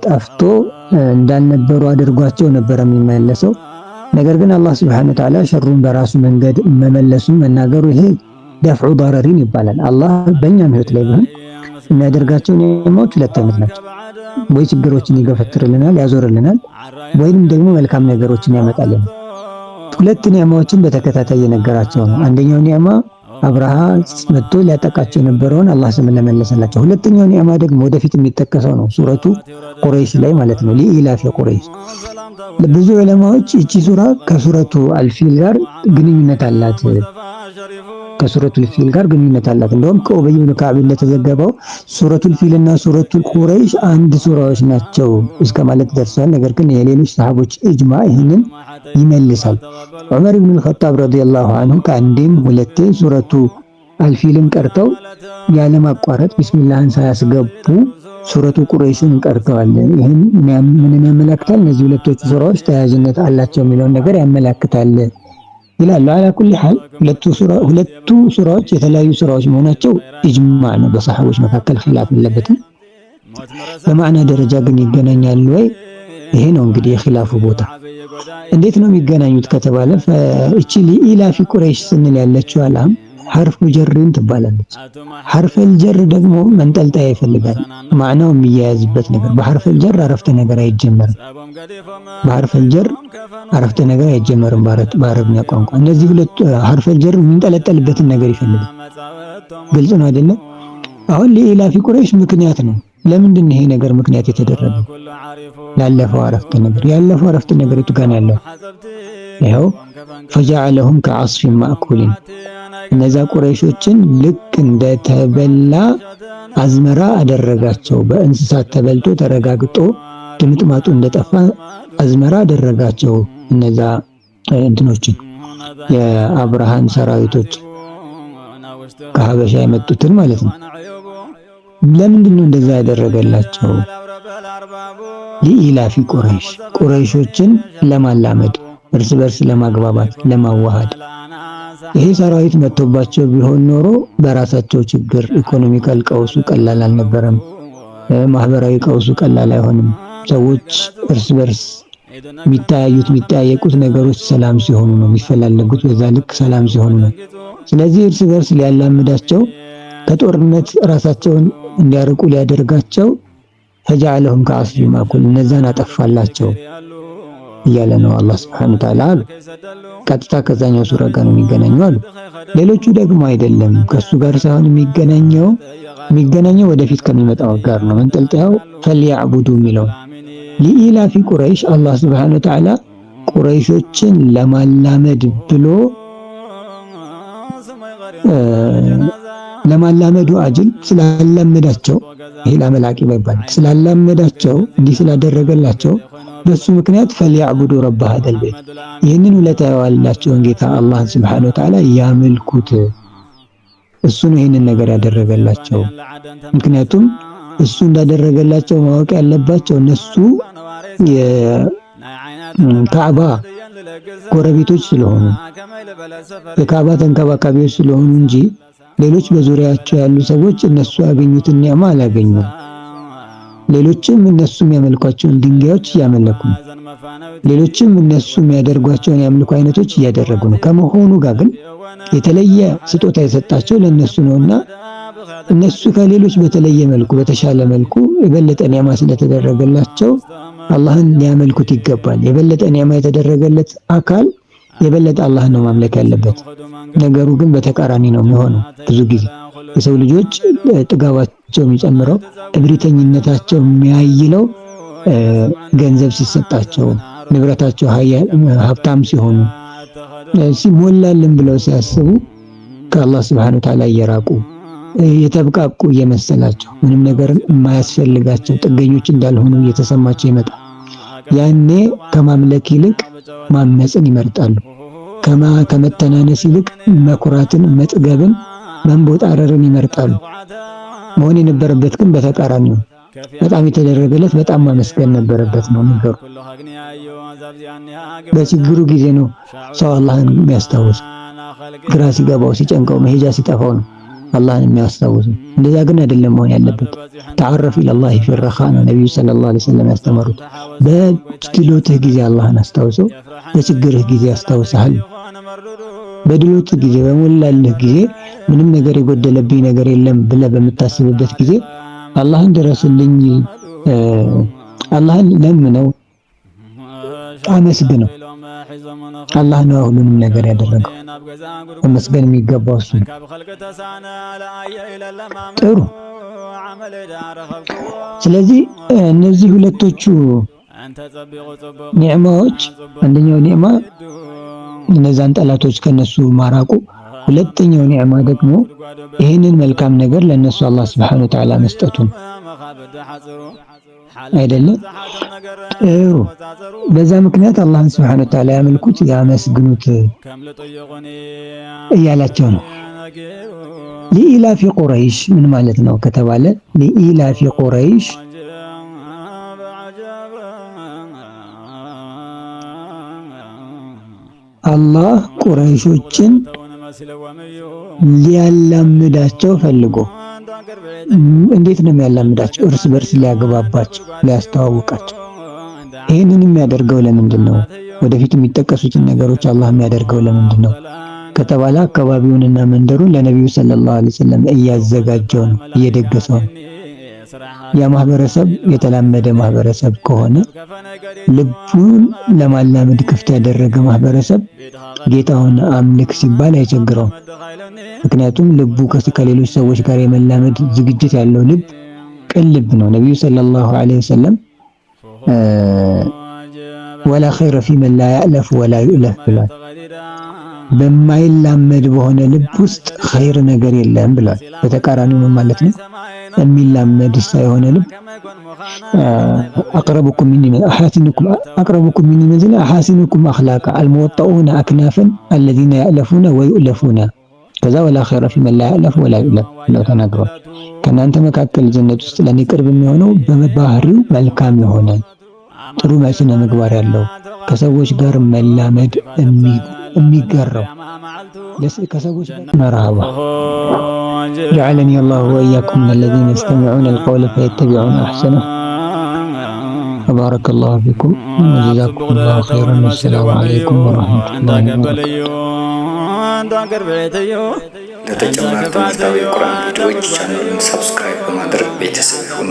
ጠፍቶ እንዳልነበሩ አድርጓቸው ነበር የሚመለሰው። ነገር ግን አላህ سبحانه وتعالى ሸሩን በራሱ መንገድ መመለሱ መናገሩ ይሄ دفع ضرر ይባላል። አላህ በእኛም ህይወት ላይ ቢሆን የሚያደርጋቸው ኒዕማዎች ሁለት አይነት ናቸው። ወይ ችግሮችን ይገፈትርልናል፣ ያዞርልናል፣ ወይንም ደግሞ መልካም ነገሮችን ያመጣልናል። ሁለት ኒዕማዎችን በተከታታይ የነገራቸው ነው። አንደኛው ኒዕማ አብርሃ መጥቶ ሊያጠቃቸው የነበረውን አላህ ስለመለሰላቸው። ሁለተኛው ኒዕማ ደግሞ ወደፊት የሚጠቀሰው ነው፣ ሱረቱ ቁረይሽ ላይ ማለት ነው። لإيلاف قريش። ብዙ ዑለማዎች እቺ ሱራ ከሱረቱ አልፊል ጋር ግንኙነት አላት፣ ከሱረቱ ፊል ጋር ግንኙነት አላት። እንደውም ከኡበይ ብን ከዓብ እንደተዘገበው ሱረቱል ፊል እና ሱረቱል ቁረይሽ አንድ ሱራዎች ናቸው እስከ ማለት ደርሰዋል። ነገር ግን የሌሎች ሰሃቦች ኢጅማ ይህንን ይመልሳል። ዑመር ኢብኑ አልኸጣብ رضي الله عنه ከአንዴም ሁለቴ ሱረቱ አልፊልን ቀርተው ያለማቋረጥ ቢስሚላህን ሳያስገቡ ሱረቱ ቁረይሽን ቀርተዋል። ይህን ምንን ያመላክታል? እነዚህ ሁለቶቹ ሱራዎች ተያያዥነት አላቸው የሚለውን ነገር ያመላክታል ይላሉ። على كل حال ሁለቱ ሱራዎች የተለያዩ ሱራዎች መሆናቸው ኢጅማ ነው፣ በሰሃቦች መካከል ኺላፍ የለበትም። በማዕና ደረጃ ግን ይገናኛሉ ወይ? ይሄ ነው እንግዲህ የኺላፉ ቦታ። እንዴት ነው የሚገናኙት ከተባለ እቺ لإيلاف قريش ስንል ያለችው ላም حرف جر ትባላለች። حرف الجر ደግሞ መንጠልጠያ ይፈልጋል። ማዕናው የሚያያዝበት ነገር በ حرف الجر አረፍተ ነገር አይጀመርም። በ حرف الجر አረፍተ ነገር አይጀመርም በአረብኛ ቋንቋ። እነዚህ ሁለቱ حرف الجر የሚንጠለጠልበትን ነገር ይፈልጋል። ግልጽ ነው አይደለም? አሁን لإيلاف قريش ምክንያት ነው። ለምንድን ነው ይሄ ነገር ምክንያት የተደረገው? ላለፈው አረፍተ ነገር ያለፈው አረፍተ ነገር የቱ ጋር ነው ያለው? ይኸው فجعلهم كعصف مأكول እነዛ ቁረይሾችን ልክ እንደተበላ አዝመራ አደረጋቸው። በእንስሳት ተበልቶ ተረጋግጦ ድምጥማጡ እንደጠፋ አዝመራ አደረጋቸው። እነዛ እንትኖችን የአብርሃን ሰራዊቶች ከሀበሻ የመጡትን ማለት ነው። ለምንድን ነው እንደዛ ያደረገላቸው? لإيلاف قريش ቁረይሾችን ለማላመድ፣ እርስ በርስ ለማግባባት፣ ለማዋሃድ። ይሄ ሰራዊት መጥቶባቸው ቢሆን ኖሮ በራሳቸው ችግር economical ቀውሱ ቀላል አልነበረም። ማህበራዊ ቀውሱ ቀላል አይሆንም። ሰዎች እርስ በርስ የሚተያዩት የሚጠያየቁት ነገሮች ሰላም ሲሆኑ ነው የሚፈላለጉት፣ በዛ ልክ ሰላም ሲሆኑ ነው። ስለዚህ እርስ በርስ ሊያላምዳቸው፣ ከጦርነት ራሳቸውን እንዲያርቁ ሊያደርጋቸው فجعلهم كعصف مأكول እነዛን አጠፋላቸው እያለ ነው አላህ سبحانه وتعالى አሉ። ቀጥታ ከዛኛው ሱራ ጋር ነው የሚገናኘው አሉ። ሌሎቹ ደግሞ አይደለም፣ ከሱ ጋር ሳይሆን የሚገናኘው ወደፊት ከሚመጣው ጋር ነው። መንጠልጠያው فليعبدوا የሚለው لإيلاف قريش አላህ سبحانه وتعالى ቁረይሾችን ለማላመድ ብሎ ለማላመዱ አጅል ስላላመዳቸው፣ ይሄ لام العاقبة ይባላል። ስላላመዳቸው እንዲህ ስላደረገላቸው በሱ ምክንያት فليعبدوا رب هذا البيت ይህንን ውለታ የዋለላቸውን ጌታ አላህን سبحانه وتعالى ያምልኩት። እሱ ነው ይህንን ነገር ያደረገላቸው። ምክንያቱም እሱ እንዳደረገላቸው ማወቅ ያለባቸው እነሱ የካዕባ ጎረቤቶች ስለሆኑ፣ የካዕባ ተንከባካቢዎች ስለሆኑ እንጂ ሌሎች በዙሪያቸው ያሉ ሰዎች እነሱ ያገኙትን ኒዕማ አላገኙም። ሌሎችም እነሱ የሚያመልኳቸውን ድንጋዮች እያመለኩ ነው። ሌሎችም እነሱ የሚያደርጓቸውን የአምልኮ አይነቶች እያደረጉ ነው። ከመሆኑ ጋር ግን የተለየ ስጦታ የሰጣቸው ለእነሱ ነውና እነሱ ከሌሎች በተለየ መልኩ፣ በተሻለ መልኩ የበለጠ ኒዕማ ስለተደረገላቸው አላህን ሊያመልኩት ይገባል። የበለጠ ኒዕማ የተደረገለት አካል የበለጠ አላህን ነው ማምለክ ያለበት። ነገሩ ግን በተቃራኒ ነው የሚሆነው። ብዙ ጊዜ የሰው ልጆች ጥጋባቸው የሚጨምረው፣ እብሪተኝነታቸው የሚያይለው ገንዘብ ሲሰጣቸው፣ ንብረታቸው ሀብታም ሲሆኑ፣ ሲሞላልን ብለው ሲያስቡ ከአላህ ስብሐነ ወተዓላ እየራቁ፣ የተብቃቁ እየመሰላቸው፣ ምንም ነገር የማያስፈልጋቸው ጥገኞች እንዳልሆኑ እየተሰማቸው ይመጣል። ያኔ ከማምለክ ይልቅ ማመፅን ይመርጣሉ። ከመተናነስ ይልቅ መኩራትን፣ መጥገብን፣ መንቦጣረርን ይመርጣሉ። መሆን የነበረበት ግን በተቃራኒው በጣም የተደረገለት በጣም ማመስገን ነበረበት ነው ነገሩ። በችግሩ ጊዜ ነው ሰው አላህን የሚያስታውስ። ግራ ሲገባው፣ ሲጨንቀው፣ መሄጃ ሲጠፋው ነው። አላህን የሚያስታውሱ። እንደዛ ግን አይደለም መሆን ያለበት። تعرف إلى الله في الرخاء ነው ነቢዩ صلى الله عليه وسلم ያስተማሩት። በድሎትህ ጊዜ አላህን አስታውሰው፣ በችግርህ ጊዜ ያስታውስሃል። በድሎትህ ጊዜ፣ በሞላልህ ጊዜ፣ ምንም ነገር የጎደለብኝ ነገር የለም ብለህ በምታስብበት ጊዜ አላህን ድረስልኝ፣ አላህን ለምነው፣ አመስግነው። አላህ ነው ሁሉንም ነገር ያደረገው። መመስገን የሚገባው እሱ ነው። ጥሩ። ስለዚህ እነዚህ ሁለቶቹ ኒዕማዎች፣ አንደኛው ኒዕማ እነዛን ጠላቶች ከነሱ ማራቁ፣ ሁለተኛው ኒዕማ ደግሞ ይህንን መልካም ነገር ለነሱ አላህ سبحانه وتعالى መስጠቱ ነው። አይደለም? ጥሩ። በዛ ምክንያት አላህን سبحانه وتعالى ያመልኩት፣ ያመስግኑት እያላቸው ነው። لإيلاف قريش ምን ማለት ነው ከተባለ፣ لإيلاف قريش አላህ ቁረይሾችን ሊያላምዳቸው ፈልጎ። እንዴት ነው የሚያላምዳቸው? እርስ በርስ ሊያግባባቸው፣ ሊያስተዋውቃቸው። ይህንን የሚያደርገው ለምንድን ነው? ወደፊት የሚጠቀሱትን ነገሮች አላህ የሚያደርገው ለምንድን ነው ከተባለ፣ አካባቢውንና መንደሩን ለነቢዩ صلى الله عليه وسلم እያዘጋጀው ነው፣ እየደገሰው ነው። ያ ማህበረሰብ የተላመደ ማህበረሰብ ከሆነ፣ ልቡን ለማላመድ ክፍት ያደረገ ማህበረሰብ ጌታውን አምልክ ሲባል አይቸግረውም። ምክንያቱም ልቡ ከሌሎች ሰዎች ጋር የመላመድ ዝግጅት ያለው ልብ ቅን ልብ ነው። ነቢዩ صلى الله عليه وسلم ولا خير فيمن لا يألف ولا يؤلف ብሏል። በማይላመድ በሆነ ልብ ውስጥ ኸይር ነገር የለም ብሏል። በተቃራኒው ምን ማለት ነው? የሚላመድ የሆነ ልብ أقربكم مني أحاسنكم أقربكم مني منزلة أحاسنكم أخلاقا الموطؤون أكنافا الذين يألفون ويؤلفون ከዛ ولا خير فيمن لا يألف ولا يؤلف ብለው ተናግረዋል። ከእናንተ መካከል ጀነት ውስጥ ለእኔ ቅርብ የሚሆነው በባህሪው መልካም የሆነ፣ ጥሩ ስነ ምግባር ያለው፣ ከሰዎች ጋር መላመድ የሚገራው ከሰዎች ጋር። መርሃባ። جعلني الله وإياكم من الذين يستمعون القول فيتبعون أحسنه. وبارك الله فيكم وجزاكم الله خيرا والسلام عليكم ورحمة الله وبركاته። ለተጨማሪ ትምህርታዊ የቁርአን ቪዲዮዎች ቻናሉን subscribe በማድረግ ቤተሰብ ይሁኑ።